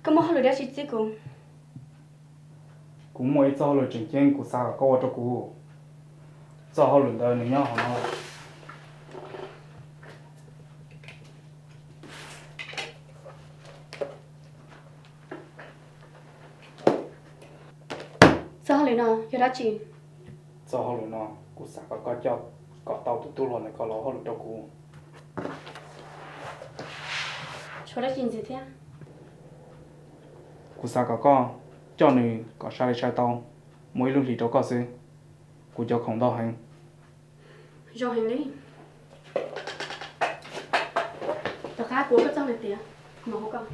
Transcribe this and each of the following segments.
Koj muaj hauj lwm dab tsi txib kuv? Kuv muaj ib txoj hauj lwm tseem ceeb kuv xav kom koj ua rau kuv. Txoj hauj lwm ntawd nws nyob hauv no. Txoj hauj lwm no yog dab tsi? Txoj hauj lwm no kuv xav kom koj coj kom tau tus tub hluas ntawd kom los ua hauj lwm rau kuv. Tshuav dab tsi ntxiv thiab? Kuv xav kom koj coj nws kom sai li sai tau, muaj ib lub hlis rau koj xwb. Kuv cov khoom ntau heev. Zoo heev li. Tom qab kuv ua koj txoj hauj lwm tiav, kuv mam hu koj.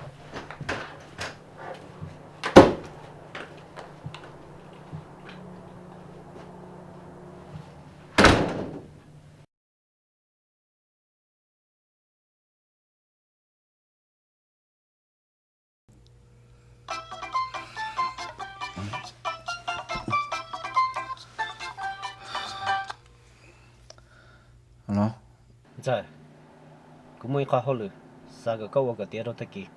Ntxawm, kuv muaj ib qho hauj lwm xav kom koj ua kom tiav rau tag kis.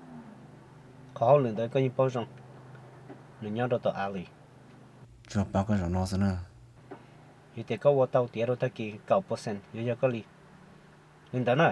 Qhov hauj lwm ntawd koj yeej paub zoo, nws nyob rau tom av li. Tsuas pab koj zaum no xwb na. Yog tias koj ua tau tiav rau tag kis kaum percent yuav yog koj li. Li ntawd na.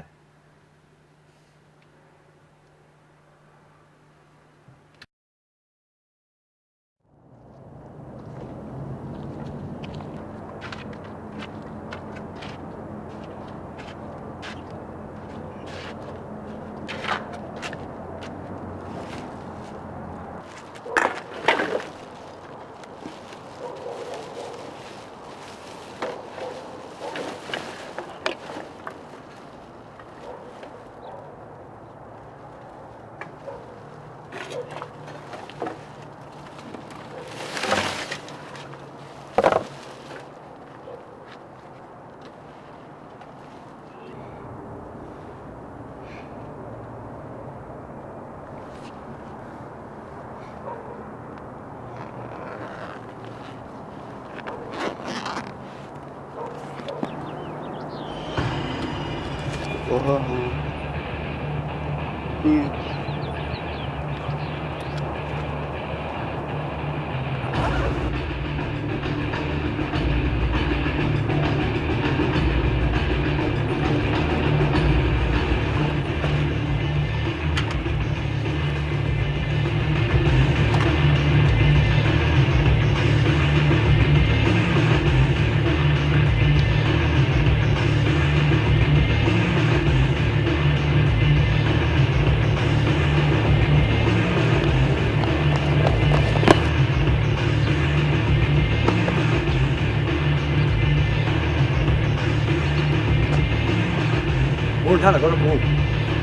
Muab hnab ntawm koj rau kuv.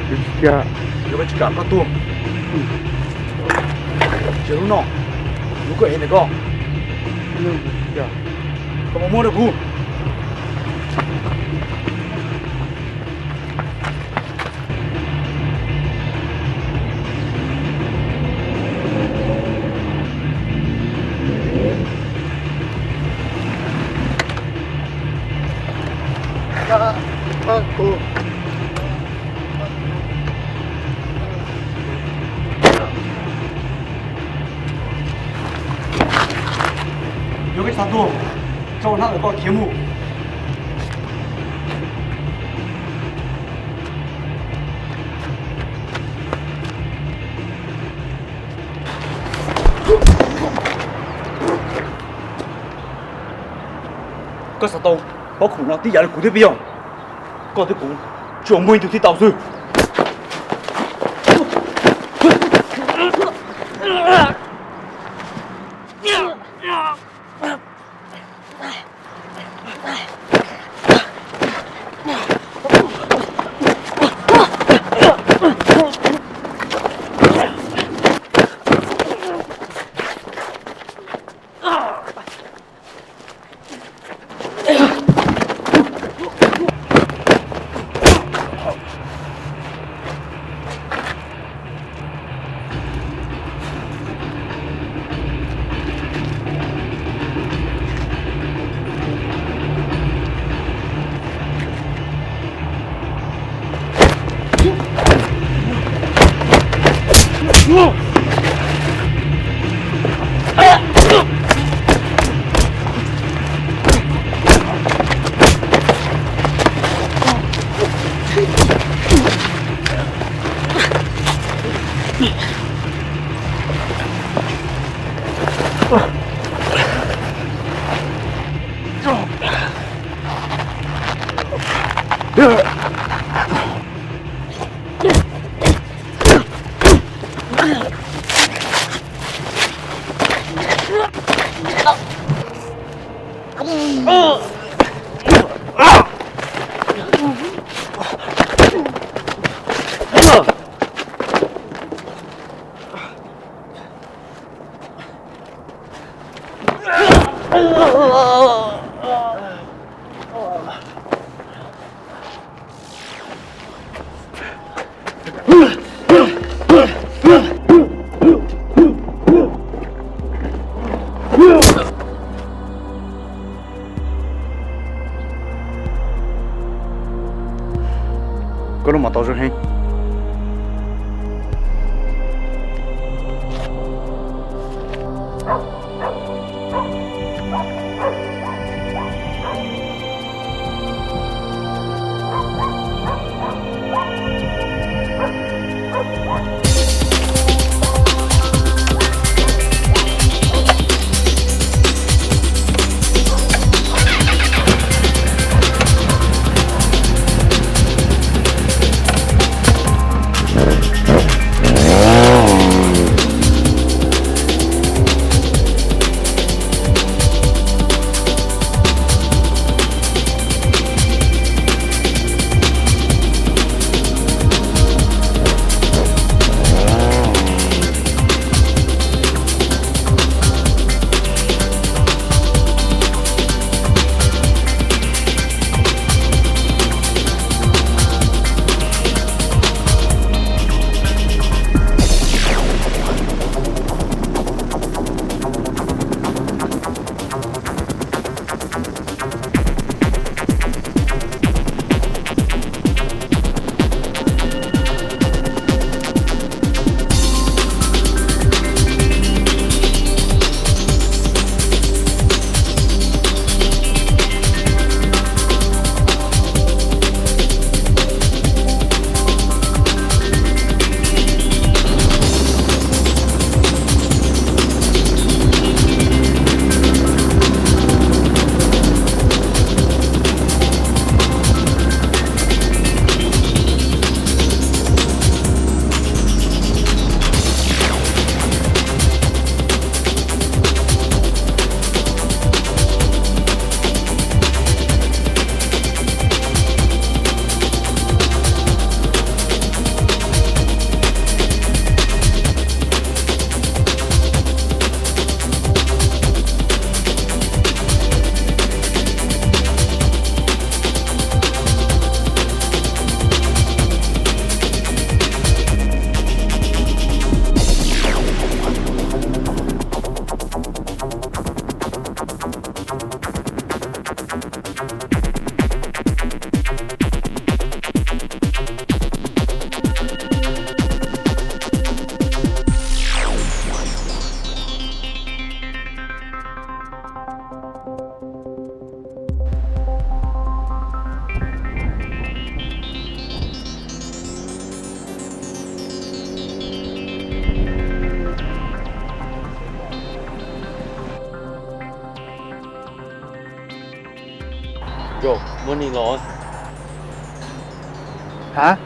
Kuv tsis kam. Yog koj tsis kam koj tuag. Ces lub no, lub koj ev ntawm koj, koj muab muab rau kuv. Yog koj tsis xav tuag, tso hnab ntawm koj khiav mus. Koj xav tau pob khoom no tib yam li kuv thiab puas yog? Koj thiab kuv tsuas muaj ib tug tib tau xwb. Koj lub mos tau zoo heev. Ha?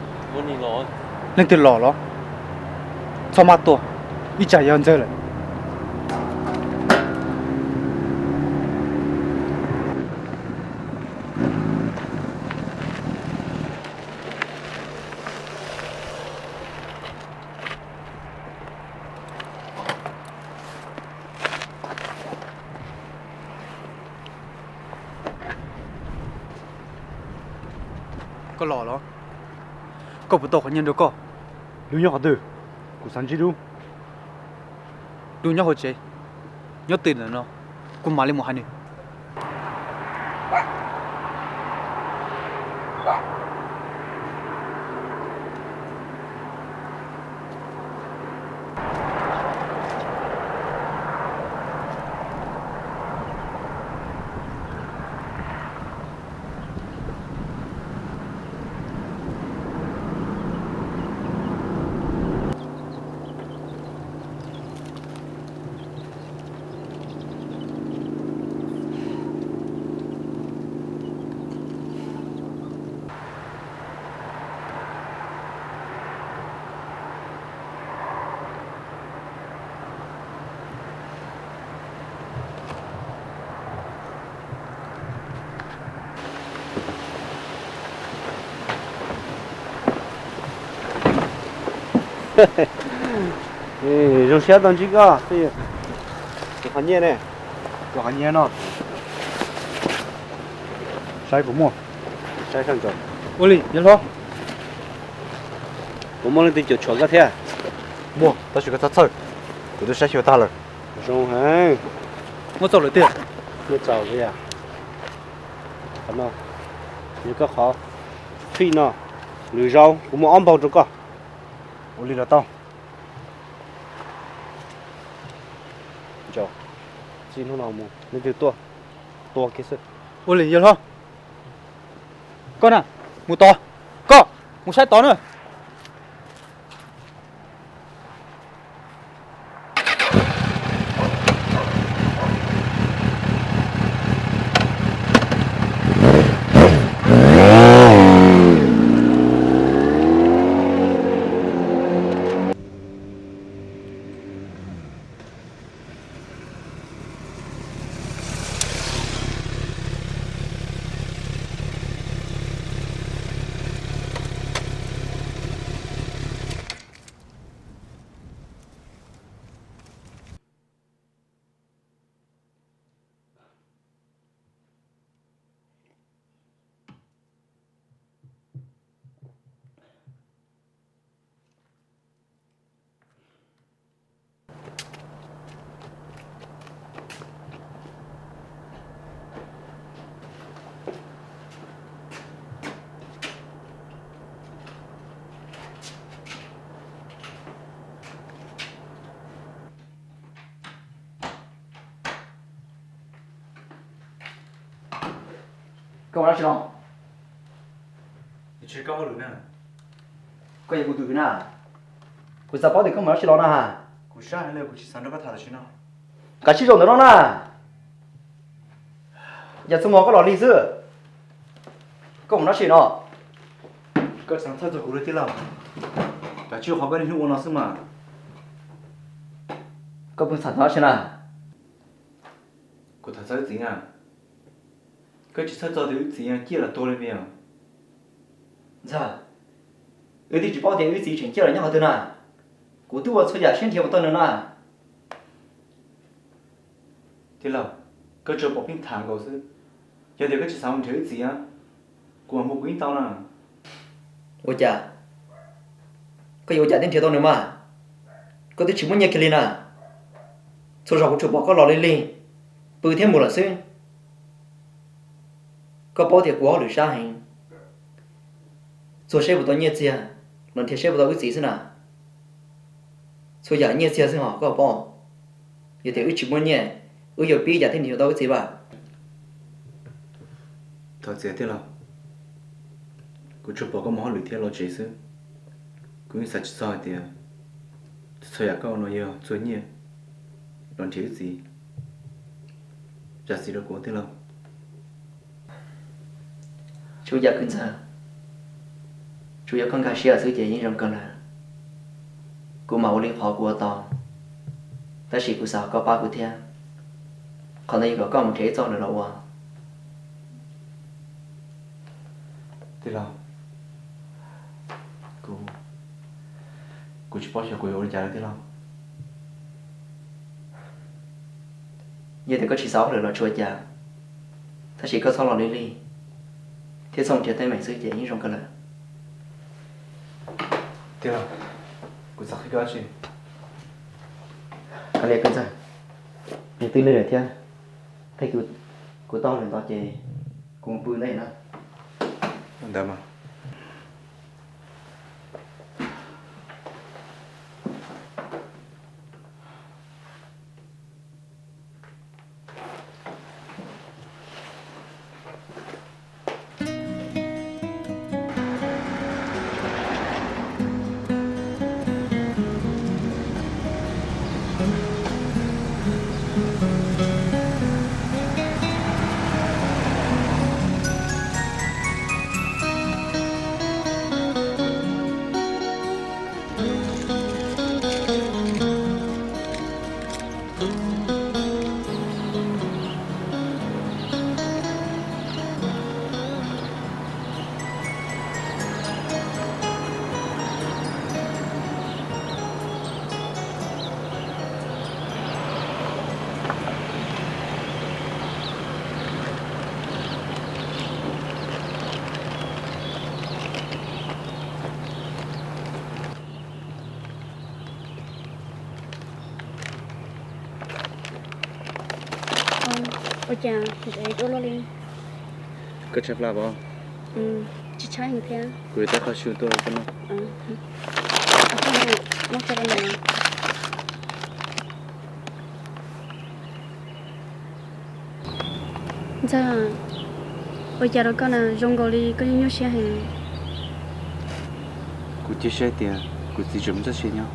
Leej twg los los? Txhob maj tuaj, ib tsam yog ntxawg lawm. Koj los los? Koj puas tau qhov nyiaj rau koj? Lub nyob qhov twg? Kuv xav ntsib lub. Lub nyob hauv tsev, nyob twj ywm ntawm no, kuv mam li mus hais nws. Zoo siab tau ntsib koj. Qhov nyiaj ne? Qhov nyiaj no. Saib puas muaj. Saib sab ntawd. Ua li yawg hlob, puas muaj leej twg cuam tshuam koj thiab? Muaj, tab sis koj txhob txhawj, kuv twb saib xyuas tag lawm. Zoo heev. Muaj txaus lawm tiag. Muaj txaus tiag. Qhov no, yog koj qhov fij no, lwm zaus kuv muab ob npaug rau koj. Ua li los tau. Txij hnub no mus leej twg tuaj, tua kiag xwb. Ua li yawg hlob. Koj na, mus tod, koj mus saib tod na. Koj mus dab tsi los? Koj yog kuv tus kwv na. Kuv xav paub tias koj mus dab tsi los na. Kav tsij zaum ntawm no na. Yam txhua hmo koj los lig xwb. Koj mus dab tsi no? Koj tsis txhob txhawj txog kuv li tij laug. Kav tsij ua qhov koj niaj hnub ua no xwb mas. Koj pheej txhawj txog dab tsi na? Kuv tham txog wb txiv na. Koj tsis txhawj txog tias wb txiv ciaj los tuag li puas yog? Ntxawg, wb twb tsis paub tias wb txiv tseem ciaj los nyob qhov twg na. Kuv twb ua txhua yam siab nrhiav mus tau nws na. Tij laug, koj tsuas pom pheej tham nkaus xwb. Yog tias koj tsis xav mus nrhiav wb txiv, kuv mam mus kuv yeej tau na. Ua cas? Koj yuav ua cas thiaj nrhiav tau nws mas? Koj twb tsis muaj nyiaj kiag li na. Txhua zaus kuv tsuas pom koj los lig lig, pw thiab mus lawm xwb. Koj paub tias kuv hauj lwm sab heev, txuag saib puas tau nyiaj txiag los nrhiav saib puas tau wb txiv xwb na. Txhua yam nyiaj txiag xwb hos koj paub. Yog tias wb tsis muaj nyiaj, wb yuav pib cas thiaj nrhiav tau wb txiv mas? Thov txim tij laug, kuv tsuas pom koj mus hauj lwm thiab los tsev xwb. Kuv yeej xav tsis txog hais tias txhua yam koj ua no yog txuag nyiaj los nrhiav wb txiv. Zam txim rau kuv tij laug. Tsuas yog kwv ntxawg, tsuas yog koj nkag siab xwb ces yeej zoo kawg lawm. Kuv mam ua li qhov kuv ua tau, tab sis kuv xav kom koj pab kuv thiab. Qhov ntawd yog kom koj mus nrhiav ib txoj lwm los ua. Tij laug, kuv, kuv tsis paub xyov kuv yuav ua li cas lawm tij laug. Yog tias koj tsis xav hauj lwm los tsis ua cas, tab sis koj txhob los lig lig thiab txhob nrhiav teeb meem xwb ces yeej zoo kawg lawm. Tij laug, kuv xav qhia koj dab tsi. Kav liam kwv ntxawg, nws twb lig lawm thiab. Kuv tau hauj lwm ntawd ces kuv mus pw ntawm no. Ntawd mas. Ua cas ntev dua luaj li? Koj tshaib plab pov? Tsis tshaib thiab. Kuv yuav tab qhov su tuaj rau koj noj. Ntxawg, ua cas rau koj na, zoo nkaus li koj nyuaj nyuaj siab heev. Kuv cia siab tias kuv txiv tseem muaj txoj sia nyob.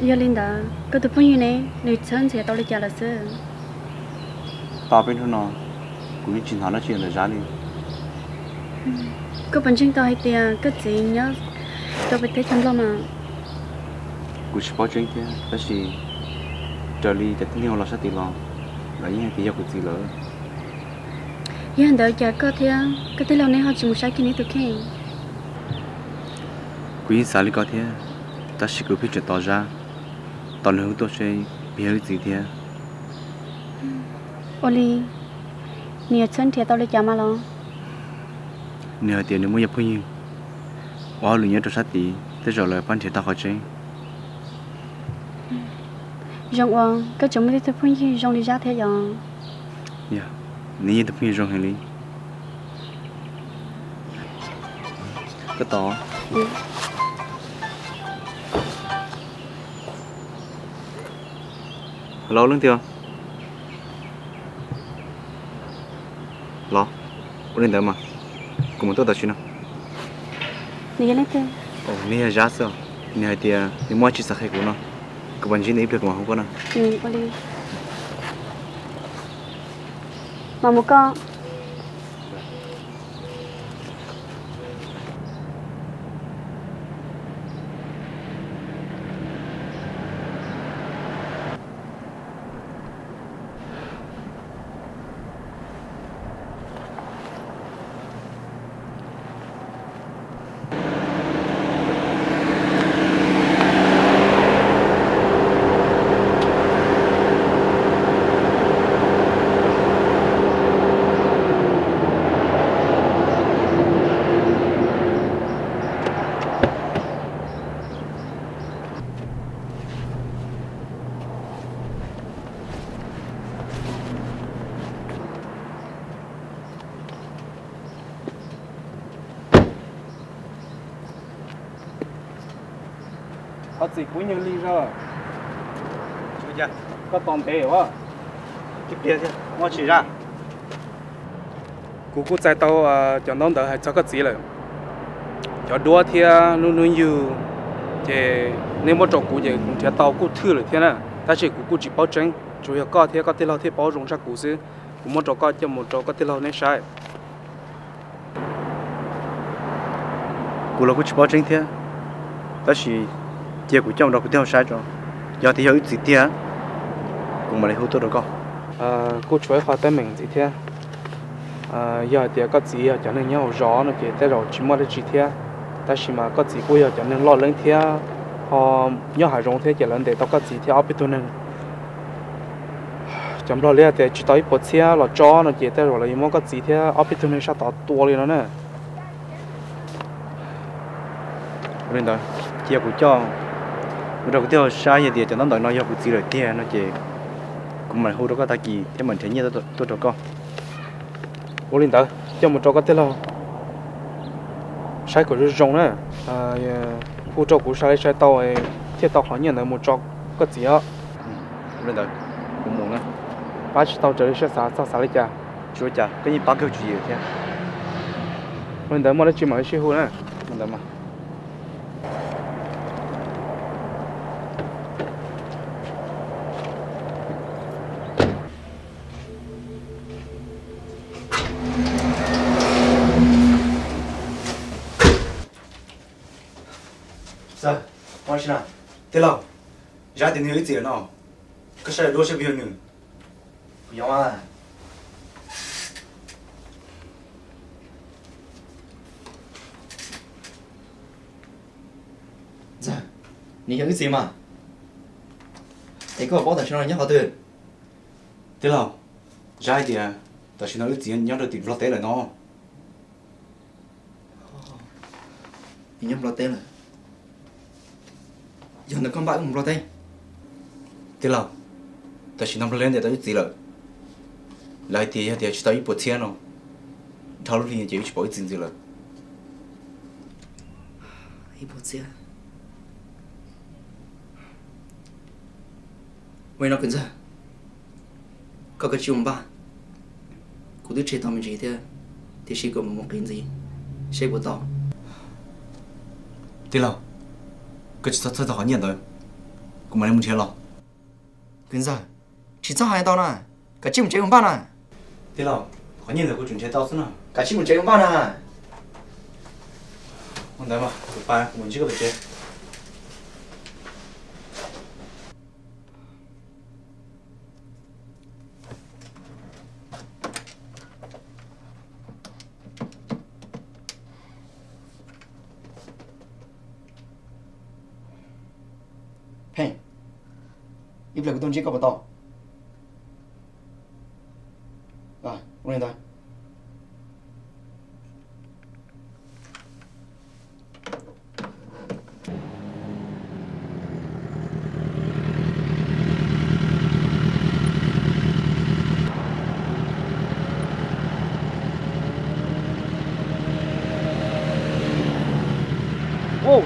Yog li ntawd koj tus phooj ywg ne, nws txhawb nrhiav tau li cas lawm xwb? Tau peb hnub no kuv yeej tsis hnov dab tsi ntawm Zab li. Koj puas ntseeg tau hais tias koj txiv nyob rau pem teb chaws Nplog mas? Kuv tsis paub tseeb thiab, tab sis raws li cov tib neeg uas los sab tid los, lawv yeej hais tias yog kuv txiv lawm. Yog li ntawd cas koj thiab koj tij laug neb ho tsis mus saib kiag neb tus kheej? Kuv yeej xav li koj thiab, tab sis kuv pheej tseem tos Zab, tos nws hu tuaj seb puas yog wb txiv thiab. Ua li, nws yuav txhawb nrhiav tau li cas mas los? Nws hais tias nws muaj ib phooj ywg ua hauj lwm nyob rau sab tid, tej zaum lawv pab nrhiav tau qhov tseeb. Zoo uas koj tseem muaj ib tug phooj ywg zoo li Zab thiab yom? Yog, nws yeej tus phooj ywg zoo heev li. Koj tos. Hello, leej twg? Los, ua li ntawd mas kuv mus tuaj tam sim no. Nws yog leej twg? Nws yog Zab xwb. Nws hais tias nws muaj dab tsi xav qhia kuv no, kuv mam ntsib nws ib pliag kuv mam hu koj no. Ua li, mam mus koj. Koj txiv kuv nyuag li zog. Koj tos ntev ua. Muaj tsis zaj. Kuv kuj txais tau cov ntaub ntawv hais txog koj txiv lawm. Cov duab thiab lub hnub yug ces nej muab rau kuv ces kuv nrhiav tau kuj thwj lawm thiab na, tab sis kuv kuj tsis paub tseeb, tsuas yog koj thiab koj tij laug thiaj paub zoo tshaj kuv xwb. Kuv muab rau koj coj mus rau koj tij laug neb saib. Kuv los kuj tsis paub tseeb thiab, tab sis cia kuv coj mus rau kuv tij laug saib tso, yog tias yog wb txiv tiag, kuv mam li hu tuaj rau koj. Kuj tshuav ib qho teeb meem ntxiv thiab. Yog hais tias koj txiv yog cov neeg nyob hauv zos no ces tej zaum tsis muaj dab tsi thiab, tab sis mas koj txiv kuj yog cov neeg loj leeb thiab ho nyob hav zoov thiab ces lawv ntes tau koj txiv thiab ob peb tug neeg. Cov nplog li hais tias tsis tau ib puas txhiab los tso no ces tej zaum lawv yuav muab koj txiv thiab ob peb tug neeg sab tod tua li no na. Ua li ntawd, cia kuv coj mus rau kuv tij laug saib, yog tias cov ntaub ntawv no yog kuv txiv lawm tiag no ces kuv mam hu rau koj tag kis thiab mam nrhiav nyiaj tuaj rau koj. Ua li ntawd, coj mus rau koj tij laug saib kom zoo zoo na. Hu rau kuv sai li sai tau thiaj tau qhov nyiaj ntawd mus tso koj txiv os. Ua li ntawd, kuv mus na. Pab tsis tau raws li siab xav, txhob xav li cas. Tsis ua cas, koj yeej pab kawg tswv yim thiab. Ua li ntawd muaj dab tsi mam li sib hu na. Ua ntawd mas. Tij laug, Zab tias nws yog wb txiv lawm no, koj saib duab seb puas yog nws. Kuv nyob. Nws yog wb txiv mas. Es koj paub tam sim no nyob qhov twg? Tij laug, Zab hais tias tam sim no wb txiv nyob rau tim Nplog teb lawm no. Nws nyob Nplog teb lawm. Yog ntawd koj npaj wb mus Nplog teb. Tij laug, Tam sim no nplog liab ntias tau ib txiv lawm. Lawv hais tias yog tias tsis tau ib puas txhiab no, dhau lub hli no ces wb tsis pom ib txiv ntxiv lawm. Ib puas txhiab. Ua li no kwv ntxawg, koj kav tsij mus npaj. Kuv twb tshem tau me ntsis thiab, tiam sis kuv mam mus qhia ntxiv seb puas tau. Tij laug, koj tsis txhob txhawj txog qhov nyiaj ntawd, kuv mam li mus nrhiav los. Kwv ntxawg, tsis txhob hais ntau na, kav tsij mus tsev mus npaj na. Tij laug, qhov nyiaj ntawd kuv tseem nrhiav tau xwb na. Kav tsij mus tsev mus npaj na. Ua ntawd mas kuv pab kuv mus ntsib koj tom tsev. Pheej, ib pliag kuv tuaj ntsib koj puas tau? Ua li ntawd.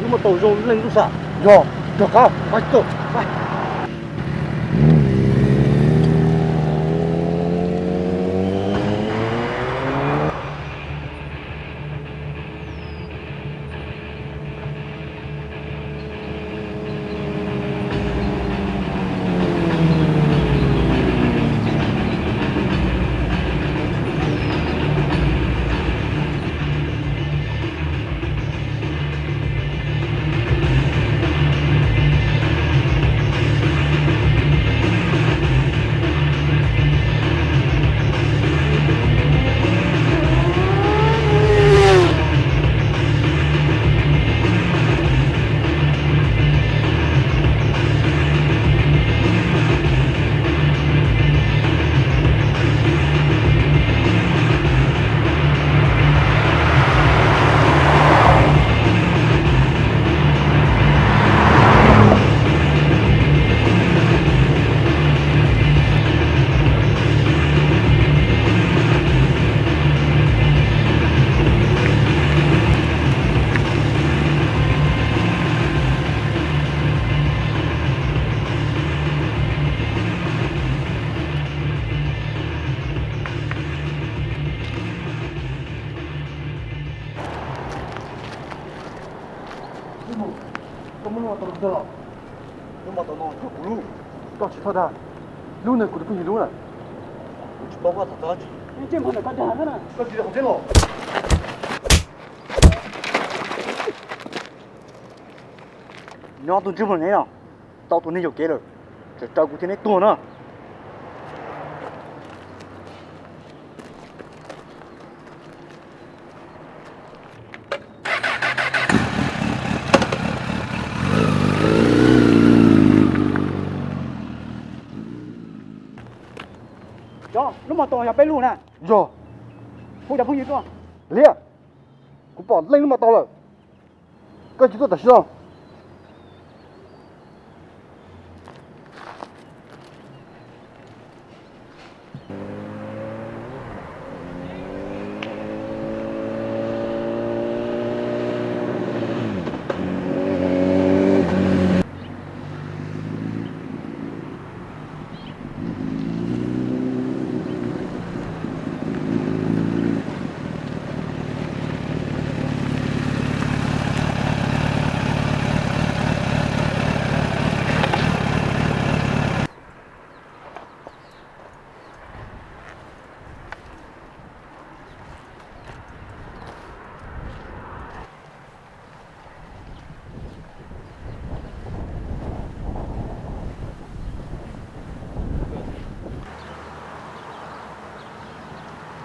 Lub mos taus zoo leej lub sas. Yog, rov qab, pab tuaj. Koj muab lub mos taus no rau kuv los? Lub mos taus no yog kuv lub. Koj tsis txhob dag, lub ntawd kuv tus phooj ywg lub na. Kuv tsis paub koj tham txog dab tsi. Koj tsis tau qhov tseeb los? Nyob tus ntsej muag ne no, tau tus neeg yuam kev lawm, tseem raws kuv thiab neb tuag na. Cov lub mos taus yog peb lub na. Yog. Hu cov phooj ywg tuaj. Liab, kuv pom leej lub mos taus lawm. Koj cia tuaj tam sim no.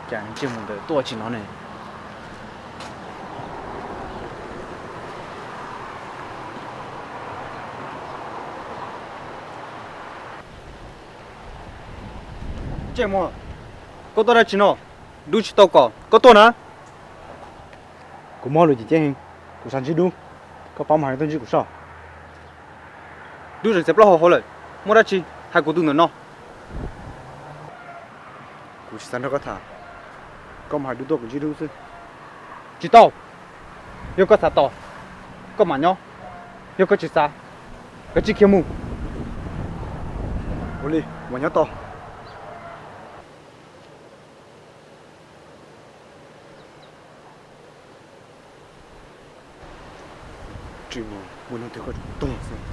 Cas ntsej muag ntawd tuaj tsis no ne? Ntsej muag, koj tuaj dab tsi no? Dub tsis tau kom koj tuaj na. Kuv mob lus ces ceeb heev, kuv xav ntsib Dub, koj pab mus hais tuaj ntsib kuv soj. Dub tseem txiav plaub hau hauv lawm, muaj dab tsi hais kuv tus ntawm no. Kuv tsis xav nrog koj tham, koj mus hais dub tuaj kuv ntsib dub xwb. Tsis tau, yog koj xav tos, koj mam nyob, yog koj tsis xav, koj tsis khiav mus. Ua li, mam nyob tos. Tsis mus, mus no twg koj tuag xwb.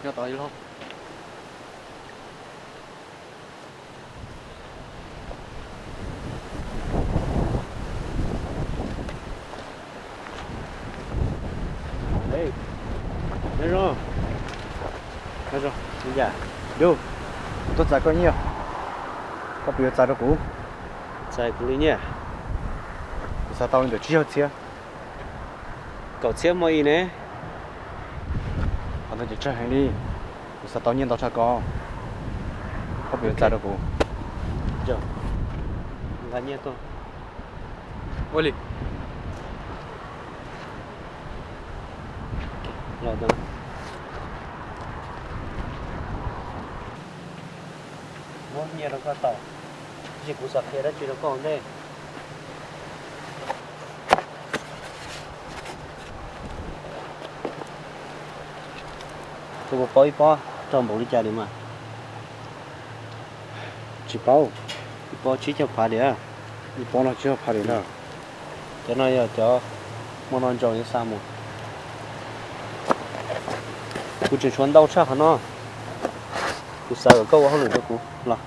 Nyob tod ib los. Nyob zoo. Nyob zoo. Yam, Dub, kuv tuaj txais koj nyiaj, koj puas yuav txais rau kuv? Txais kuv li nyiaj? Kuv xav tau li ntawm tsib caug txhiab. Kaum txhiab muaj ib ne. Qhov ntawd ces tsawg heev li, kuv xav tau nyiaj ntau tshaj ko. Koj puas yuav txais rau kuv? Nqa nyiaj tuaj. Ua li. Los ntawd. Muab nyiaj rau koj tau, tab sis kuv xav qhia dab tsi rau koj ua ntej. Koj puas paub ib pob raug npaum li cas li mas? Tsis paub. Ib pob tsib caug phav diam. Ib pob no tsib caug phav diam ntag. Cov no yog cov muaj no ntsaum yuav xa mus. Kuv tseem tshuav ntau tshaj qhov no. Kuv xav kom koj ua hauj lwm rau kuv los.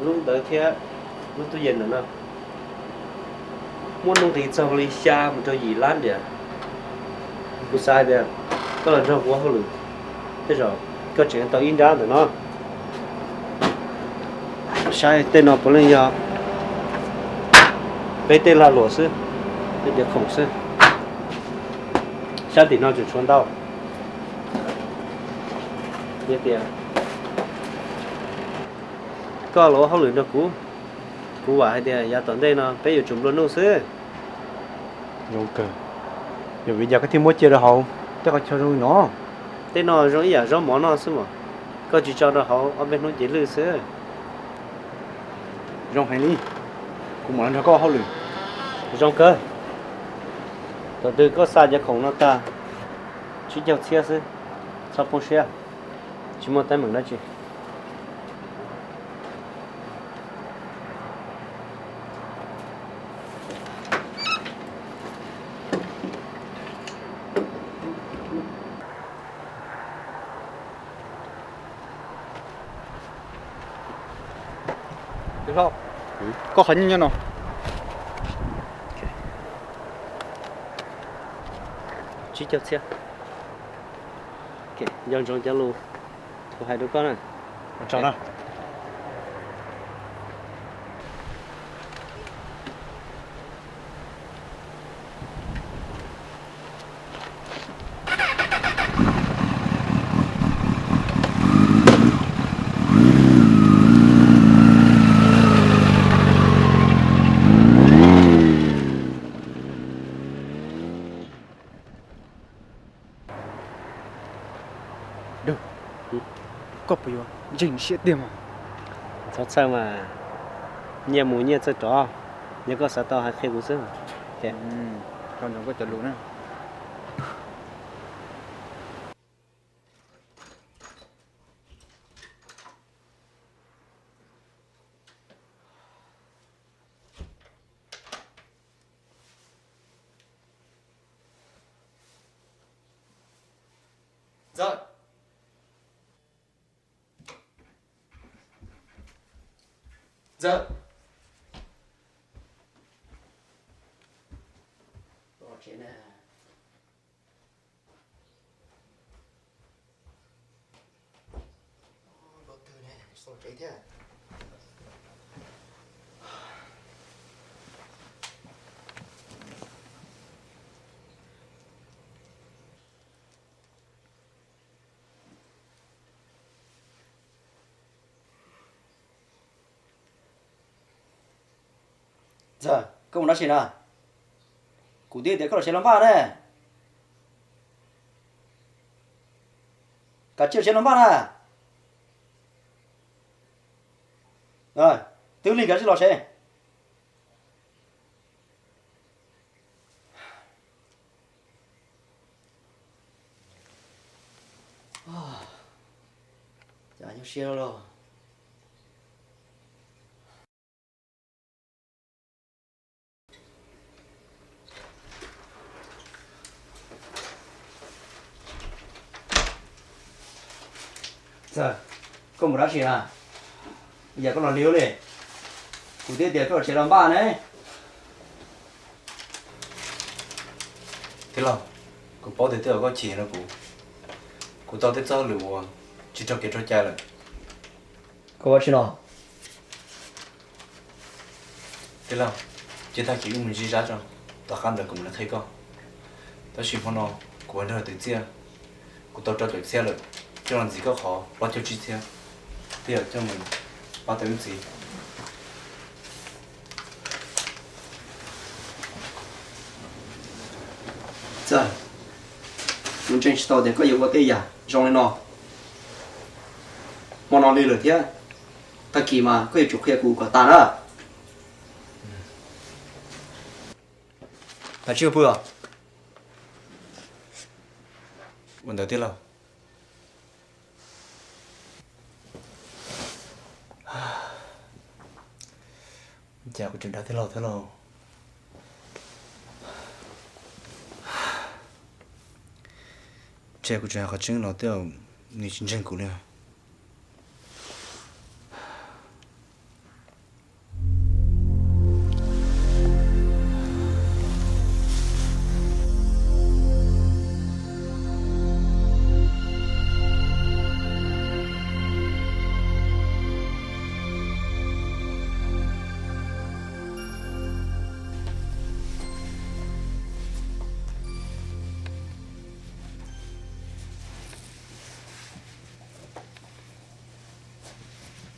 Lub ntawd thiab lub tub yees ntawm no muaj nuj nqis txog li xya mus rau yim lab ntiam. Kuv xav hais tias koj los nrog kuv ua hauj lwm, tej zaum koj tseem tau ib nrab ntawm no. Saib tej no puav leej yog peb tej lag luam xwb, tej diav khoom xwb. Sab tim no tseem tshuav ntau. Yog tias koj los ua hauj lwm nrog kuv, kuv vam hais tias yav tom ntej no peb yuav tsum nplua nuj xwb. Zoo kawg. Yog vim li cas koj thiaj muab cia rau hauv tej qhov chaw zoo li no? Tej no zoo ib yam zaub mov noj xwb mas, koj tsis tso rau hauv ob peb hnub ces lwj xwb. Zoo heev li, kuv mam los nrog koj ua hauj lwm. Zoo kawg. Thaum twg koj xa cov khoom no tag, tsib caug txhiab xwb, txhob poob siab, tsis muaj teeb meem dab tsi. Koj qhov nyiaj nyob no. Tsib caug txhiab. Nco ntsoov cov lus kuv hais rau koj na. Dub, koj puas yuav ntseeg siab tiag mas? Txhob txhawj mas, nyiaj mus nyiaj txawj rov, yog koj xav tau hais qhia kuv xwb. Nco ntsoov koj cov lus na. Ntxawm, Ntxawg. Ntxawg, koj mus dab tsi na? Kuv twb tias koj los tsev los npaj ne. Kav tsij los tsev los npaj na. Twb lig kav tsij los tsev. Cas nyuaj siab los. Ntxawg, koj mus dab tsi na? Yam koj los lig ua li. Kuv twb tias koj los tsev los npaj ne. Tij laug, kuv paub tias tej zaum koj chim rau kuv. Kuv tau tej txoj hauj lwm uas tsis raug kev raug cai lawm. Koj ua tsi no? Tij laug, cia tag kis wb mus zim zab tso, tom qab ntawd kuv mam li qhia koj. Tab sis hmo no kuv ua nrog twv txiaj, kuv tau rau caum txhiab lawm, coj los ntxiv koj qhov plaub caug tsib txhiab, twb yog coj mus pab tau wb txiv. Txawg, kuv ntseeg tsis tau tias koj yuav ua tej yam zoo li no. Hmo no lig lawm thiab, tag kis mas koj yuav tsum qhia kuv kom tas na. Ua ntawd tij laug. Cas kuv tseem dag tij laug thiab lauj? Ntshe kuv tseem hais qhov tseeb los tej zaum nws tsis ntseeg kuv li.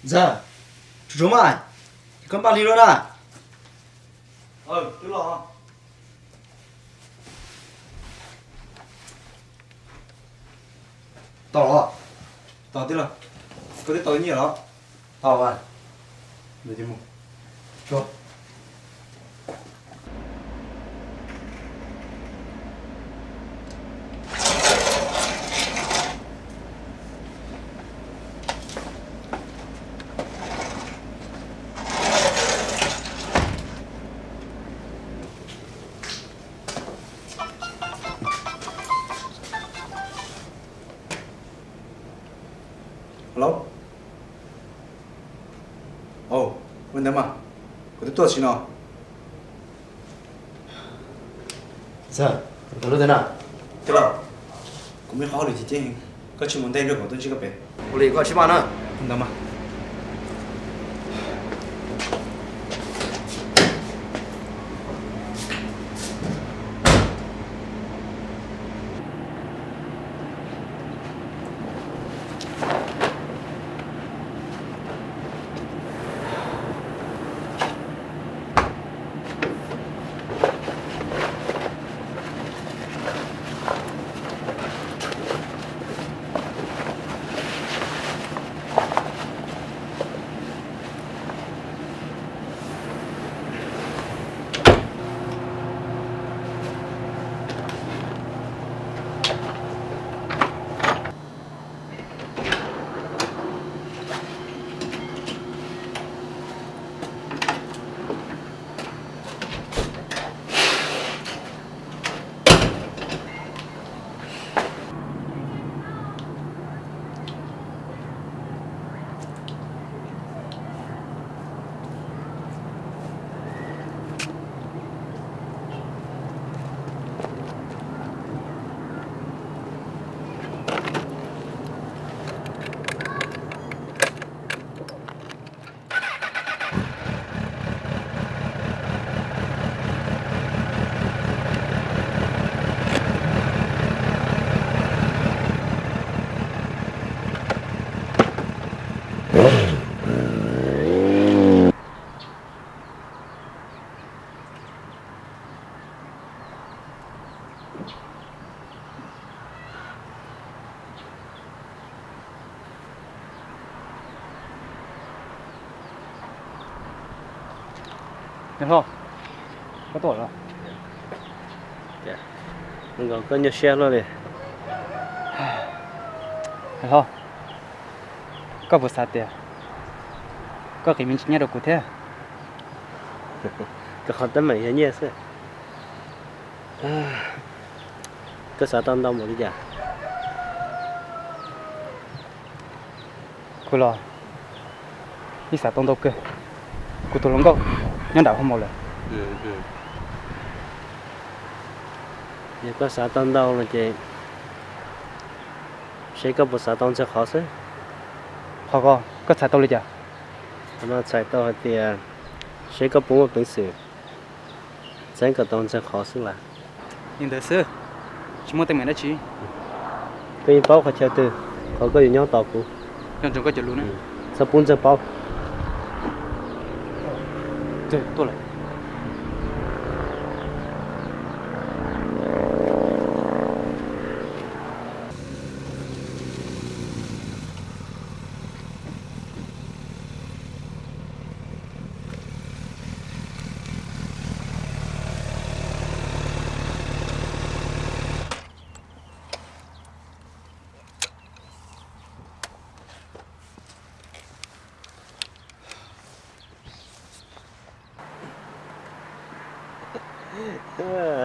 Ntxawg, tsuag tsuag mas, ces koj npaj hli lawm na. Tau los? Tau tij laug. Koj twb tau nyiaj los? Tau mas. Alo. Ua ntawd mas, kuv twb tuaj sim no. Tij laug, kuv muaj qhov hauj lwm ceev ceev, koj tsis mus ntej nrog kuv tuaj ntsib koj pem. Ua li koj sib maj na. Ntawd mas. Niam hlob, koj tuaj los? Nkaus koj nyuaj siab luaj li. Niam hlob, koj puas xav tias koj qiv me ntsis nyiaj rau kuv thiab? Koj qhov teeb meem yog nyiaj xwb. Koj xav tau ntau npaum li cas? Kuv los yeej xav tau ntau kawg. Kuv tus hluas nkauj nyob nram hauv mos lawm. Yog koj xav tau ntau los ces seb koj puas xav tau ntxhais qhov xwb. Qhov ko koj txhais tau li cas? Qhov no txhais tau hais tias seb koj puas muaj peev xwm txeeb kom tau ntxhais qhov xwb las. Li ntawd xwb, tsis muaj teeb meem dab tsi. Koj yeej paub qhov chaw twg, qhov koj yuav nyob tos kuv. Nco ntsoov koj cov lus na. Txhob pub ntxawg paub. Tuaj lawm.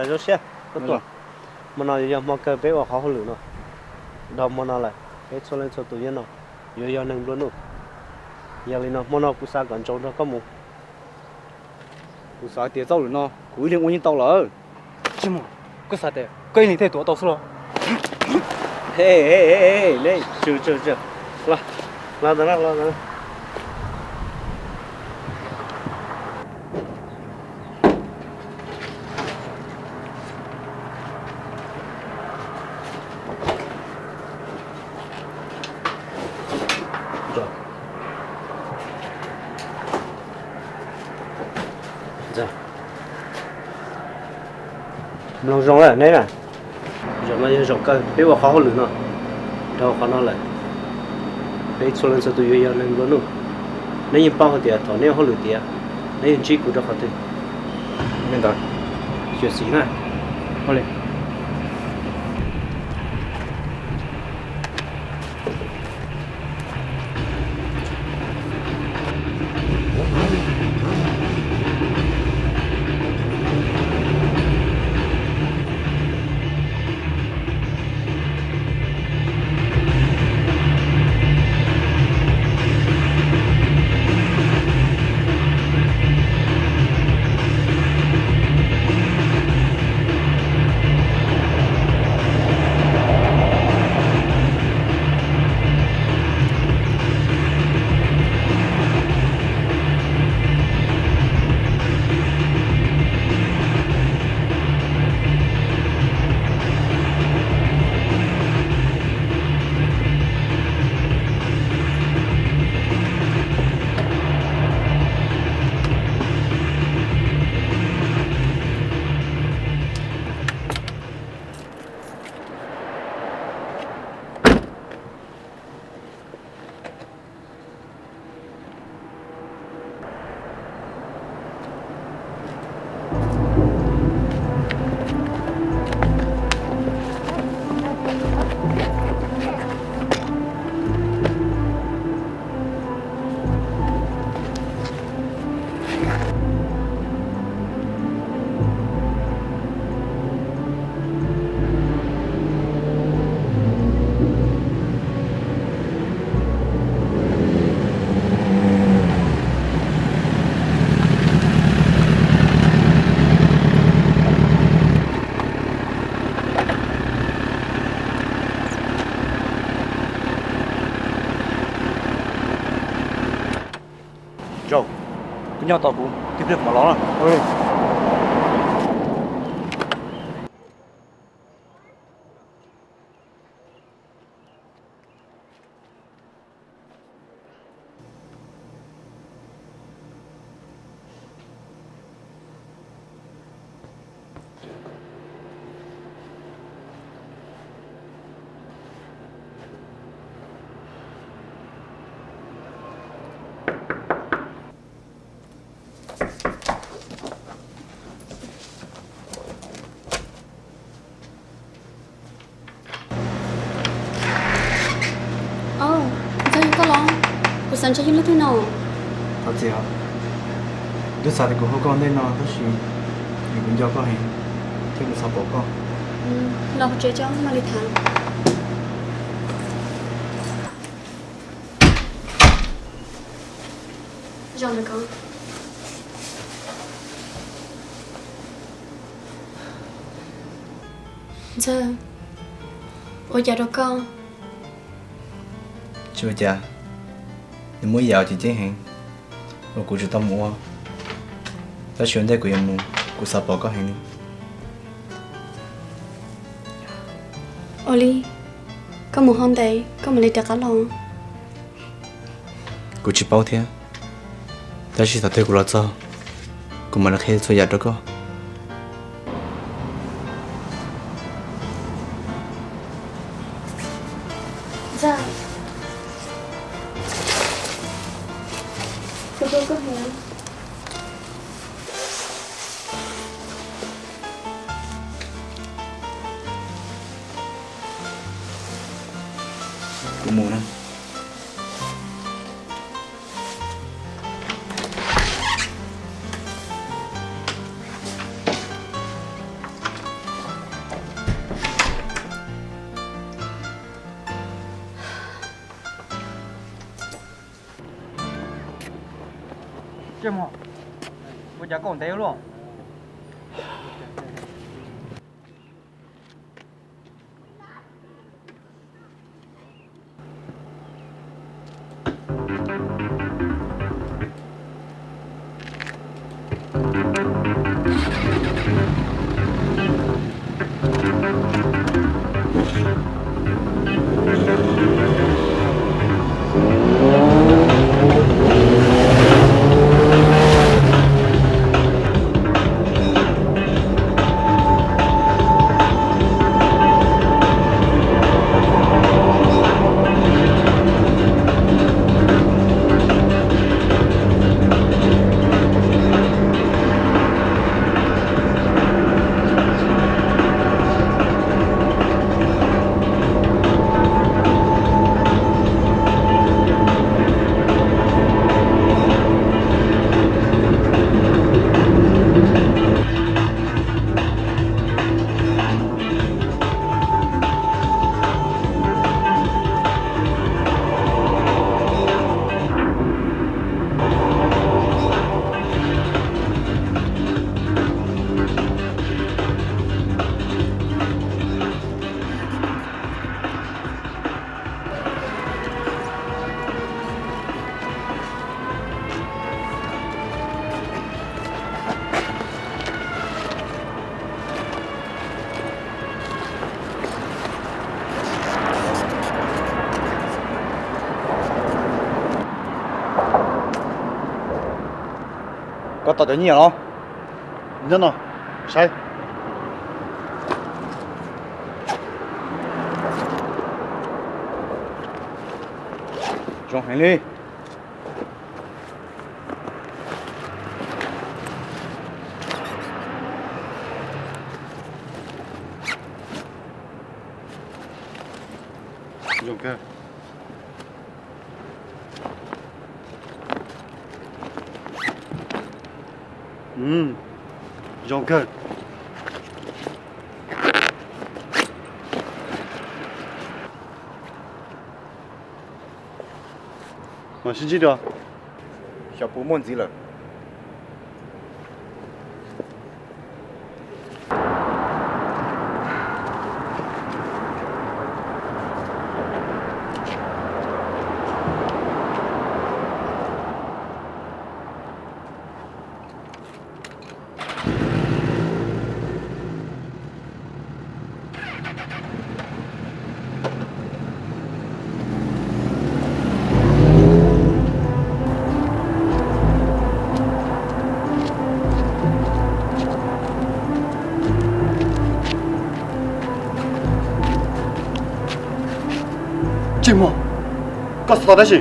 Zoo siab koj tuaj. Hmo no yuav yog hmo kawg peb ua qhov hauj lwm no. Dhau hmo no lawm peb txhua leej txhua tus nyob no yuav yog neeg nplua nuj. Yog li no hmo no kuv xav kom ntsoov nrog koj mus. Kuv xav tias txoj hauj lwm no kuv ib leeg ua yeej tau lawm. Tsis muaj, koj xav tias koj ib leeg thiaj tuav tau xwb los? Mloog zoo lawm neb na. Zaum no yog zaum kawg peb ua qhov hauj lwm no. Dhau qhov no lawm peb txhua leej txhua tus yuav yog neeg nplua nuj. Neb yeej paub hais tias thaum neb ua hauj lwm tiav, neb yuav ntsib kuv rau qhov twg? Li ntawd, xyuam xim na. Ua li. Tsaug, koj nyob tos kuv, tib pliag kuv mam los na. Xav ntsib yog leej twg no? Thov txim os. Kuv twb xav tias kuv hu koj ua ntej no tab sis vim kuv nco koj heev thiab kuv xav pom koj. Los hauv tsev tso, mam li tham. Zaum ntawm ko. Ntxawg, ua cas rau koj? Tsis ua cas, nws muaj ib yam uas ceeb ceeb heev uas kuv tsis tau mus ua, tab sis ua ntej kuv yuav mus, kuv xav pom koj heev li. Ua li, koj mus hauj ntev, koj mam li rov qab los. Kuv tsis paub thiab, tab sis thaum twg kuv los txog, kuv mam li qhia txhua yam rau koj. Kuv mus na. Ua cas koj ntev luaj? Koj tau cov nyiaj los? Nyob no, saib. Zoo heev li. Zoo kawg. Zoo kawg. Mam sib ntsib dua. Xyov puas muaj ntxiv lawm. Ntsej muag, koj xav tau dab tsi?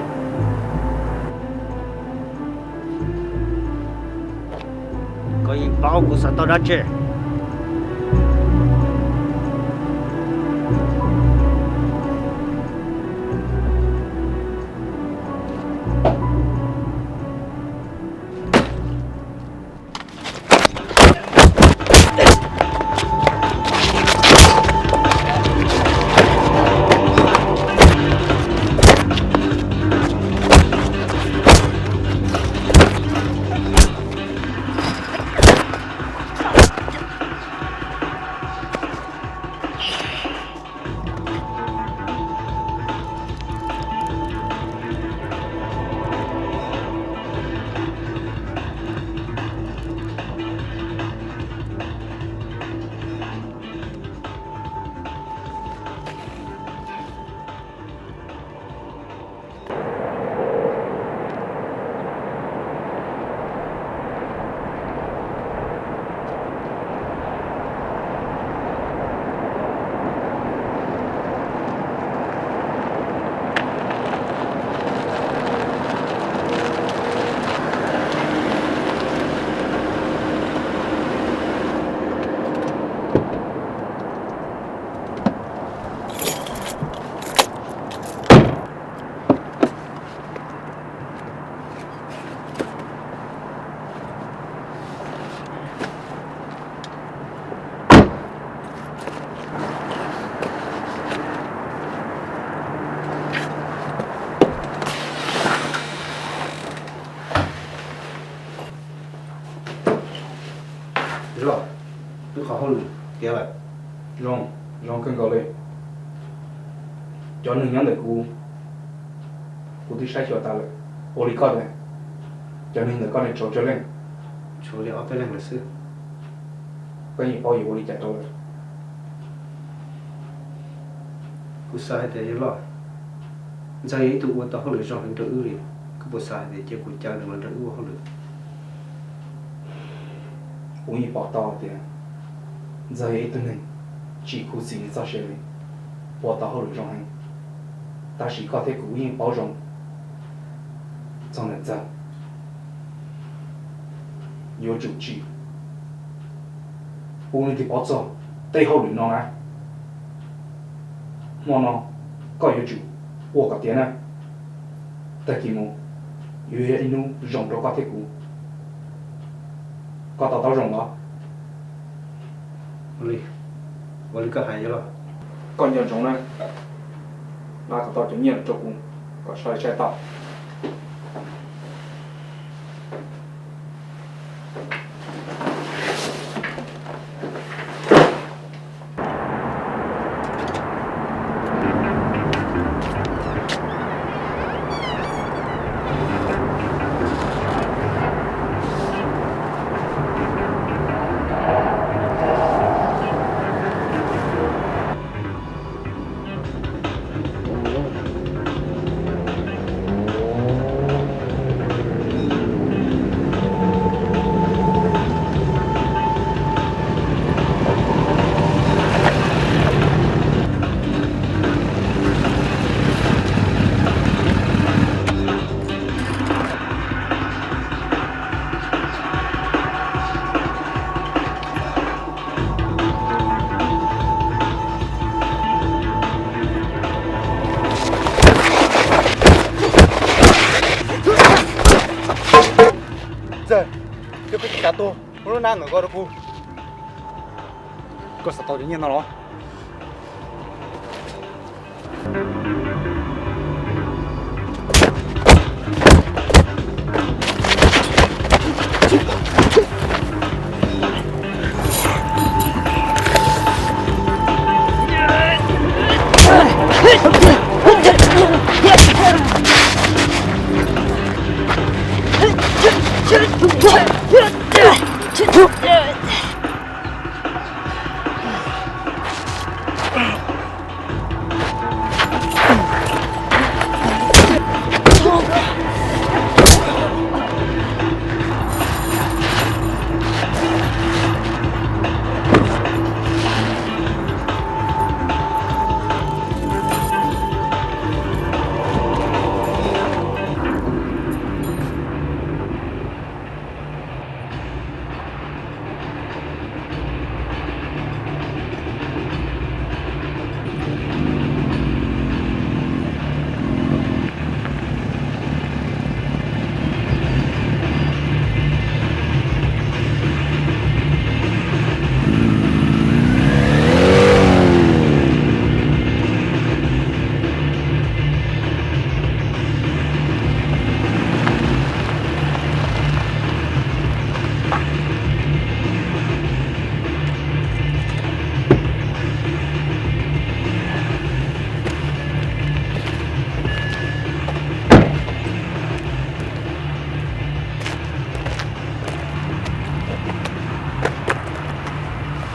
Koj yeej paub kuv xav tau dab tsi. Cov neeg nyob ntawm kuv, kuv twb saib xyuas tas lawm. Ua li koj tias, cov neeg ntawm koj ne tshuav tsawg leej? Tshuav li ob peb leeg lawm xwb. Koj yeej paub yuav ua li cas rau lawm? Kuv xav hais tias yawg loj, Ntxawg yog ib tug ua tau hauj lwm zoo heev rau wb li. Koj puas xav hais tias cia kuv caw nws los nrog wb ua hauj lwm? Kuv yeej pom tau tias Ntxawg yog ib tug neeg tsis khuv xim li txoj sia li, ua tau hauj lwm zoo heev. Tab sis koj thiab kuv yeej paub zoo txog ntawm Ntxawg, yuav tsum tsim ua leej twg paub txog tej hauj lwm no na. Hmo no koj yuav tsum ua kom tiav na. Tag kis mus yuav yog ib hnub zoo rau koj thiab kuv. Koj to taub zoo los? Ua li koj hais yawg loj. Koj nco ntsoov na, nqa kom tau cov nyiaj rau kuv kom sawv daws saib tau. Ntxawg, koj tsis kam tuag ua lub nab ntawm ko rau kuv. Koj xav tau cov nyiaj no los?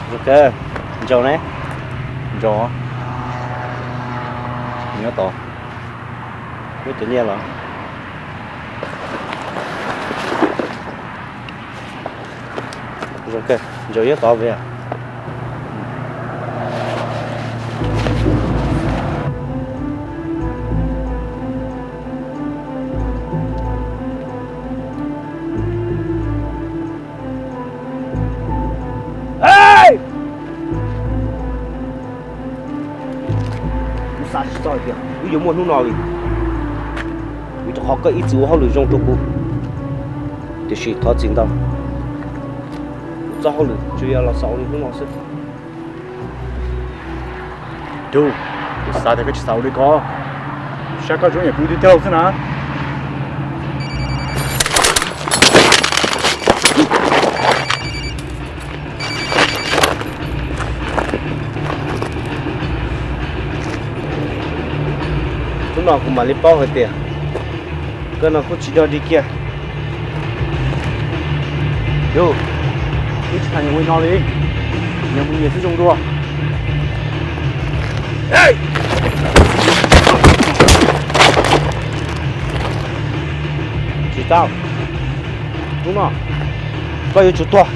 Zoo kawg, ntsaum ne, ntsaum, nyob tod, muab cov nyiaj los. Zoo kawg, ntsaum nyob tod vim. Kuv xav tsis txog hais tias wb yuav muaj hnub no li, vim rau qhov koj ib txwm ua hauj lwm zoo rau kuv. Tiam sis thov txim ntau, kuv txoj hauj lwm tsuas yog los xaus li hnub no xwb. Dub, kuv xav tias koj tsis xav ua li ko, saib koj zoo yam kuv tib tug xwb na. Kuv mam li paub hais tias koj no kuj tsis dog dig kiag. Yus, wb tsis tham ua li no li, nyias mus nyias xwb zoo dua. Tsis tau, hnub no koj yuav tsum tuag.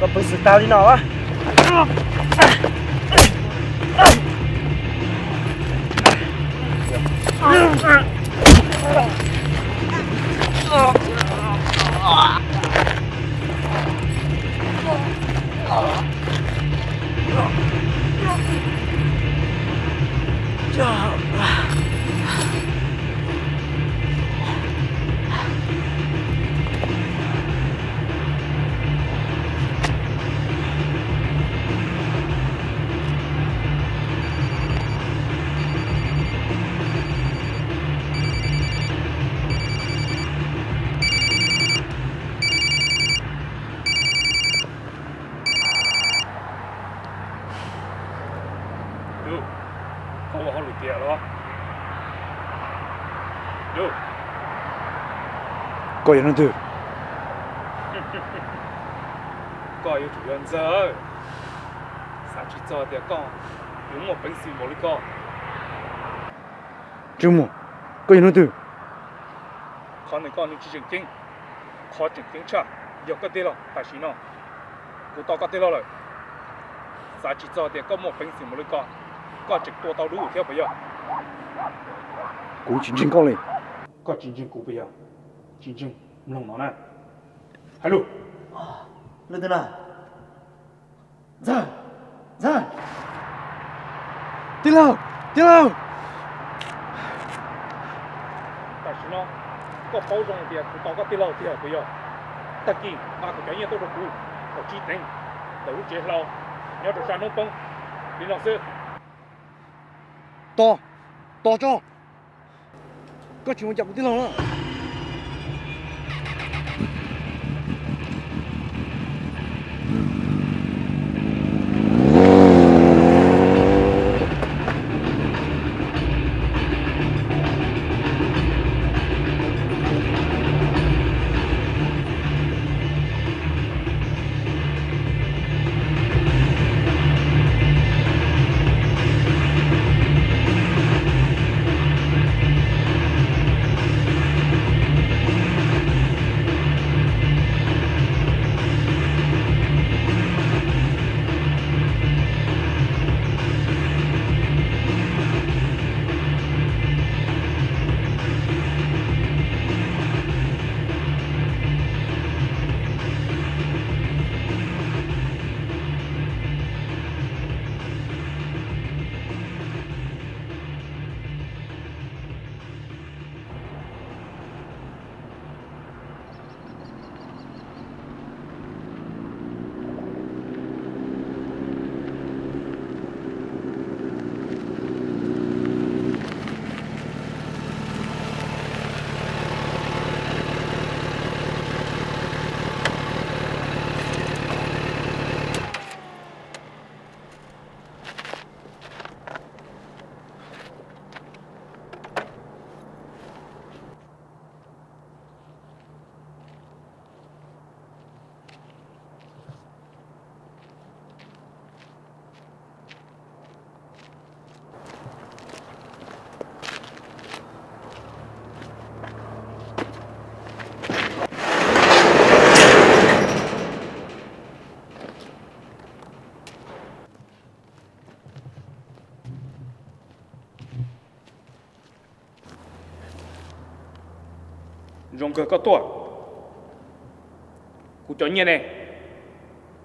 Koj peev xwm tau li no a? Koj ua hauj lwm tiav los? Koj yog leej twg? Koj yuav tsum yog Ntxawg. Xav tsis txog tias koj yuav muaj peev xwm npaum li ko. Tsis muaj, koj yog leej twg? Qhov ntawm koj nws tsis tseem ceeb. Qhov tseem ceeb tshaj yog koj tij laug tam sim no. Kuv tos koj tij laug lawm. Xav tsis txog tias koj muaj peev xwm npaum li ko, koj tseem tua tau dub thiab puas yog? Kuv tsis ntseeg koj li. Koj tsis ntseeg kuv puas yog? Tsis ntseeg mloog no na. Hais lus. Leej twg na? Ntxawg, Ntxawg, tij laug, tij laug. Tam sim no koj paub zoo tias kuv tos koj tij laug tiag puas yog? Tag kis nqa kuv cov nyiaj tuaj rau kuv kaum tsib teev ntawm lub tsev hlau nyob rau sab hnub poob li no xwb. Tos, tos tso. Koj tsis mus cam kuv tij laug na. Zoo kawg koj tuaj. Kuv cov nyiaj ne,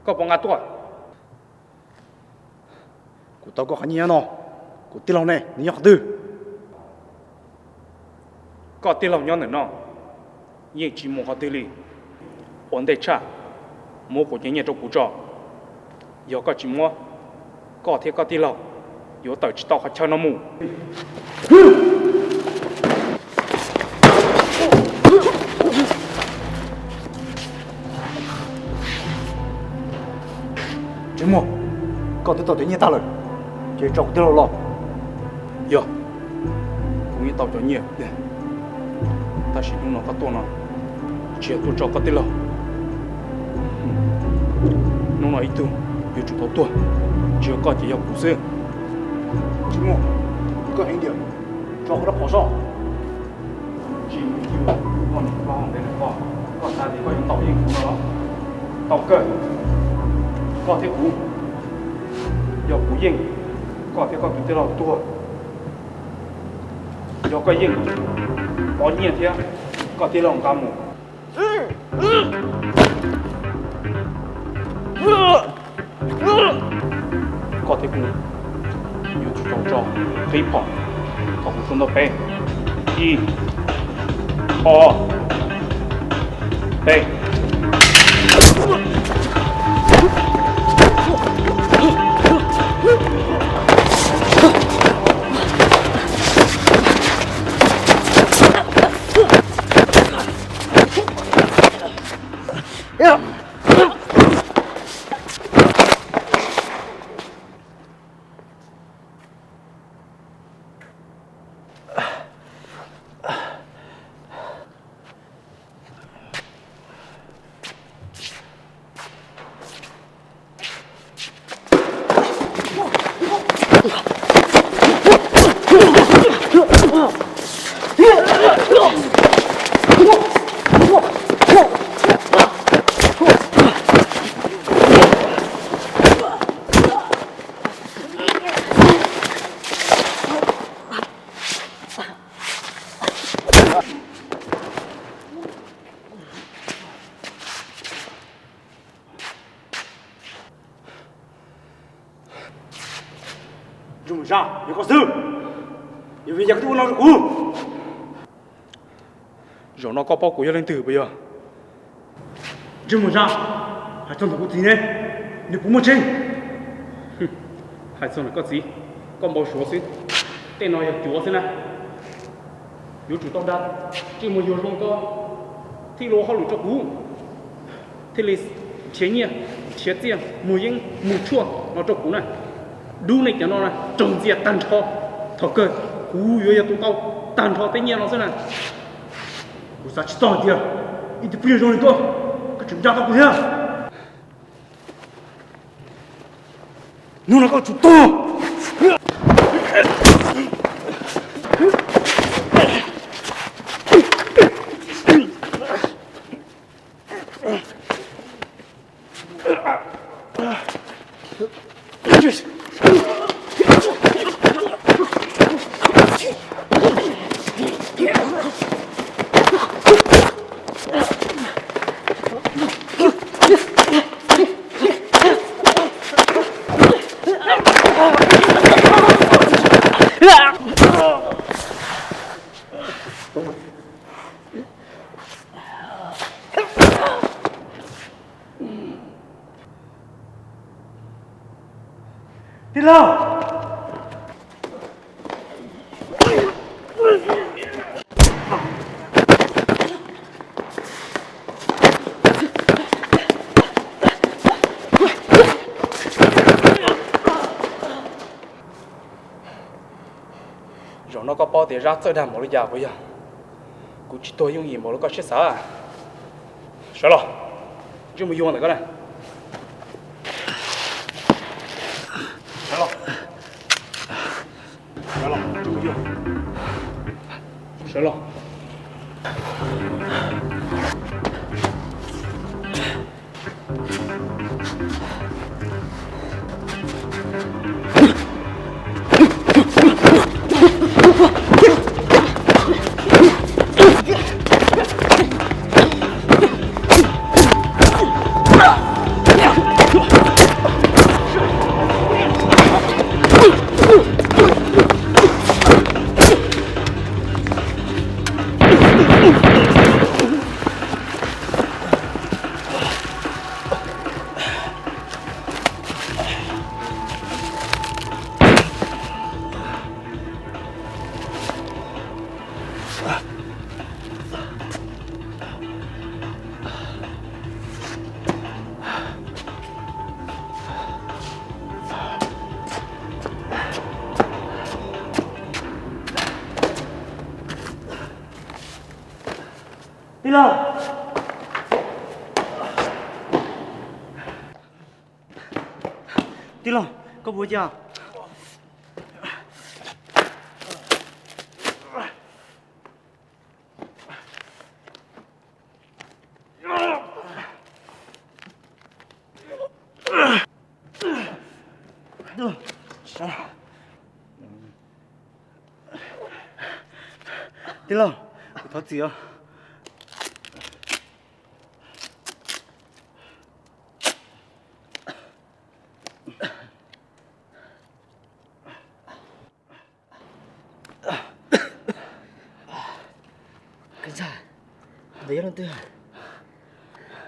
koj puas nqa tuaj? Kuv tau koj qhov nyiaj nyob no, kuv tij laug ne, nws nyob qhov twg? Koj tij laug nyob ntawm no, yeej tsis mus qhov twg li. Ua ntej tshaj, muab kuv cov nyiaj rau kuv tso. Yog koj tsis muab, koj thiab koj tij laug yuav tawm tsis tau qhov chaw no mus. Tsis muaj, koj twb tau cov nyiaj tag lawm, ces tso kuv tij laug los. Yog, kuv yeej tau cov nyiaj tiag, tab sis hnub no koj tuaj no, tsis yog tuaj tso koj tij laug. Hnub no ib tug yuav tsum tau tuag, tsis yog koj ces yog kuv xwb. Tsis muaj, koj heev tiag, tso koj rab phom soj. Tsis muaj, koj niam koj hauv ntev lawm, koj, koj xav tias koj yuav ntaus yeej kuv no los? Tau kawg, koj thiab kuv, yog kuv yeej, koj thiab koj tus tij laug tuag. Yog koj yeej, pov nyiaj thiab koj tij laug nqa mus. Koj thiab kuv yuav tsum tau tso qib phom thaum kuv suav ntau peb. Ib, ob, peb. Zoo Zab, yog koj xwb, yog vim li cas koj thiaj ua no rau kuv? Zaum no koj paub kuv yog leej twg puas yog? Zoo Zab, hais txog ntawm kuv txiv ne, nws puas muaj tseeb? Hais txog ntawm koj txiv, koj npau suav xwb. Tej no yog cuav xwb na. Yuav tsum tau dag Ntsej Muag Yuag zoo koj thiaj ua hauj lwm rau kuv, thiaj li nrhiav nyiaj, nrhiav txiaj, muag yeeb, muag tshuaj no rau kuv na. Dub nej cov no na raug ntxias tag nrho, thaum kawg kuv yuav yog tus tau tag nrho tej nyiaj no xwb na. Kuv xav tsis txog hais tias ib tug phooj ywg zoo li koj, koj tseem nco tau kuv thiab. Hnub no koj tsum tuag. Tij laug! Zaum no koj paub tias Zab txawj dag npaum li cas puas yog? Kuv tsis tuag yooj yim npaum li koj siab xav. Sawv los, Ntsej Muag Yuag ntawm koj na. Sawv los. Sawv los, Ntsej Muag Yuag. Sawv los. Tij laug, tij laug, koj puas ua cas? Tij laug, kuv thov txim os.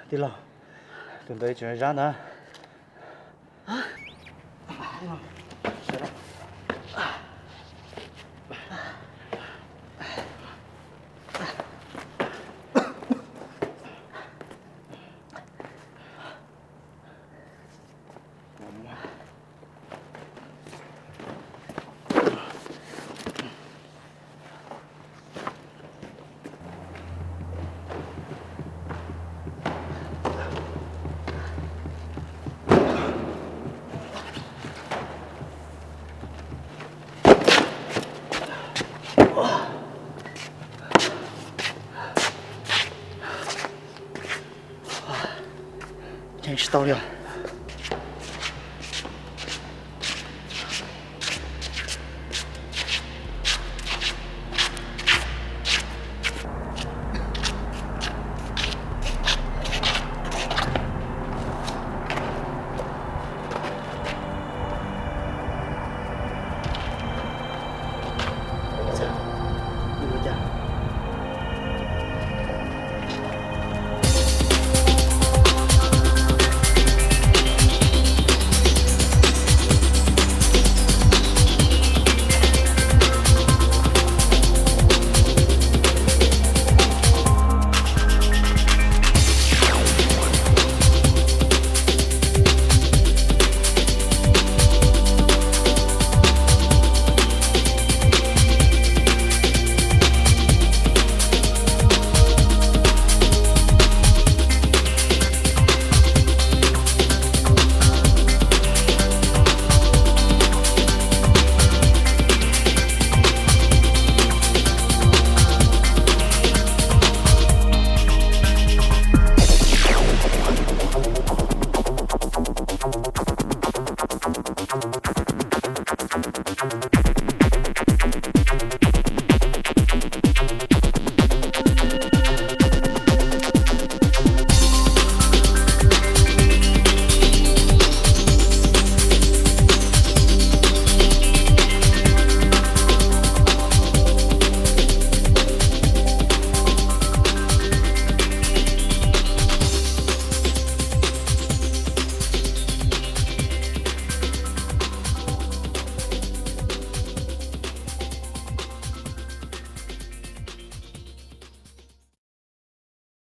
Tij laug, tus ntawd tseem zab ntag. Ceev tsis tau li os.